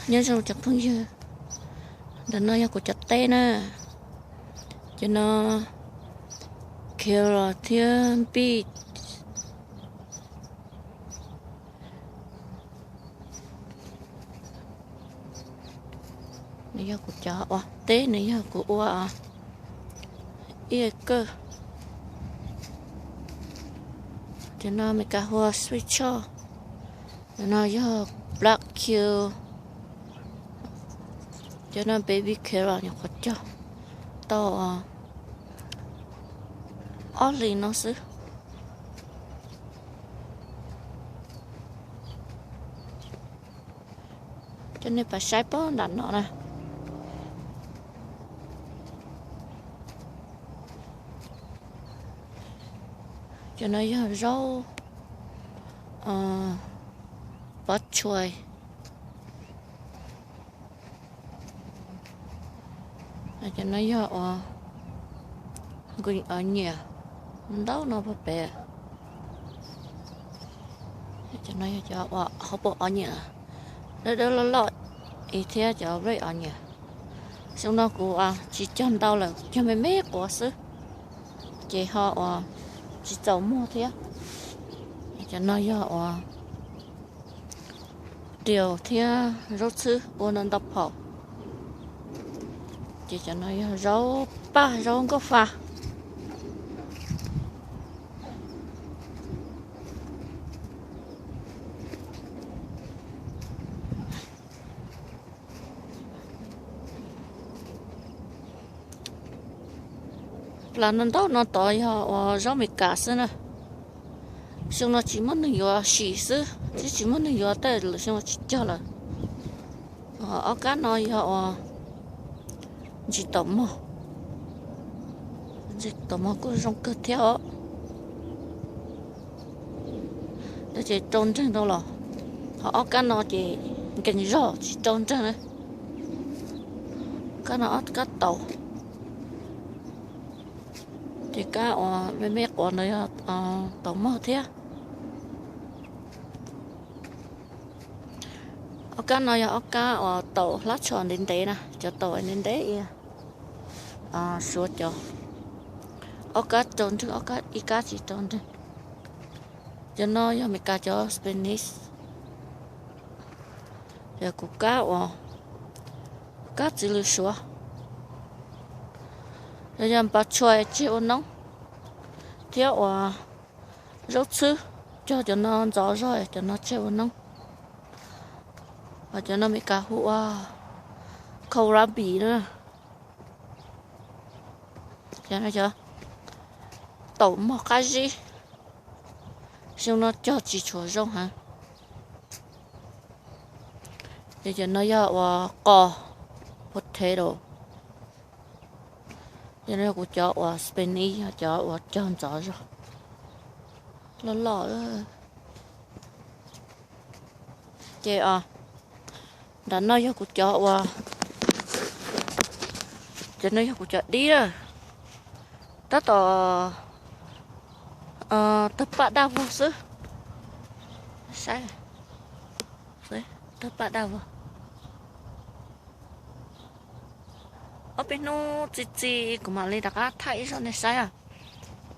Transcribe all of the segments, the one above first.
Nyob zoo cov phooj ywg, ntawm no yog kuv cov teb na. Cov no carrot thiab beet. Nws yog kuv cov ua teb, nws yog kuv ua ib kawg. Cov no Meskas hu ua sweet chard, cov no yog black kale, cov no baby carrot, nyuam qhuav cog tau ob hlis no xwb. Coj nej pab saib pob nram no na. Cov no yog zaub bok choy. Cov no yog ua green onion, ntau no pem. Cov no yog cov ua hauv paus onion, dawb dawb loj loj, thiab cov red onion. Xyoo no kuv tsis cog ntau lawm, cog me me quav xwb, ces ho ua tsis txaus muag thiab. Cov no yog ua diaus thiab zaub txhwb ua ntau ntau phaum. Ces cov no yog zaub paj zaub nkauj fa. Plas no ntau no tod yog ua zaub Meskas xwb na. Xyoo no tsis muaj neeg yuav sim xwb, twb tsis muaj neeg yuav tej lwm xyoo tsis cog lawm. Ob kab no yog ua ntsis taum mog, ntsis taum mog kuj zoo kawg thiab os. Tab sis rau nreeg tau los, ho ob kab no ces nkees zog tsis rau nreeg na. Kab no ob kab taum, ces kab uas me me quav ntawd yog taum mog thiab. Ob kab no yog ob kab uas taum hlab tsho ntev ntev na, cov taum ntev ntev, suav cov. Ob kab rau nreeg, ob kab, ib kab tsis rau nreeg. Cov no yog Meskas cov Spanish, yog kuv kab uas kab txiv lws suav. Yog yog npag tshuaj tseg ua noob, thiab uas zaub txhwb, cog cov no ntxov zog, cov no tseg ua noob. Cov no Meskas hu ua kohlrabi na. Taum mog qab zib, xyoo no cog tsis tshua zoo heev. Ces cov no yog uas qos potato, cov no yog kuv cov uas Spanish, yog cov uas cog ntxov zog, loj loj. Ces nram no yog kuv cov uas, cov no yog kuv cov dib, tab tom tawg paj daj vog xwb. Saib, tawg paj daj vog. Ob peb hnub txi txi kuv mam li rov qab thaij ib zaug nej saib.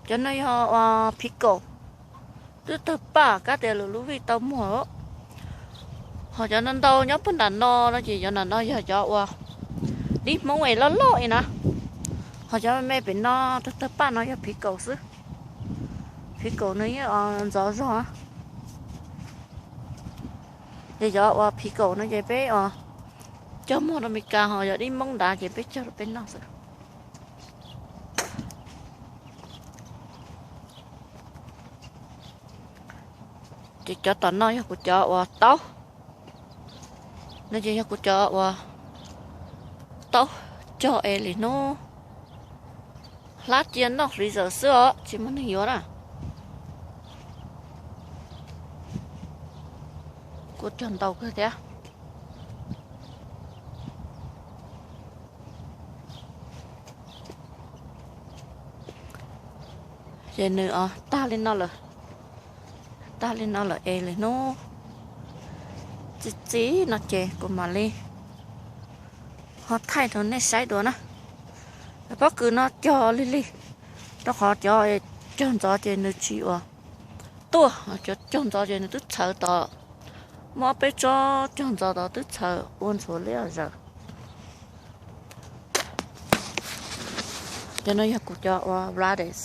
Cov no yog uas pickle, twb tawg paj kab tias lwm lub vij tau muag. Ho cov no ntau nyob puag nram no no ces cov nram no yog cov uas dib Hmoob es loj loj li na. Ho cov me me pem no tawg tawg paj no yog pickle xwb. Pickle no yeej ntxov zog. Ces cov uas pickle no ces peb cog muag rau Meskas, ho yog dib Hmoob ntawd ces peb cog rau peb noj xwb. Ces cov tom no yog kuv cov uas taub, no ces yog kuv cov uas taub cog es li hnub hlab cia noj hliv zawm xwb os, tsis muaj neeg yuav na. Kuj cog ntau kawg thiab. Ces nws tag li no lawm, tag li no lawm es li hnub Txij no ces kuv mam li ho thaij rau nej saib dua na. Pob kws no cog lig lig, rau qhov cov cog ntxov ces nws tsis ua tuaj, cov cog ntxov ces nws twb txhawv tom, muaj peb tsob cog ntxov tod twb txhawv ua ntxhuav liab zaws. Cov no yog kuv cov ua radish.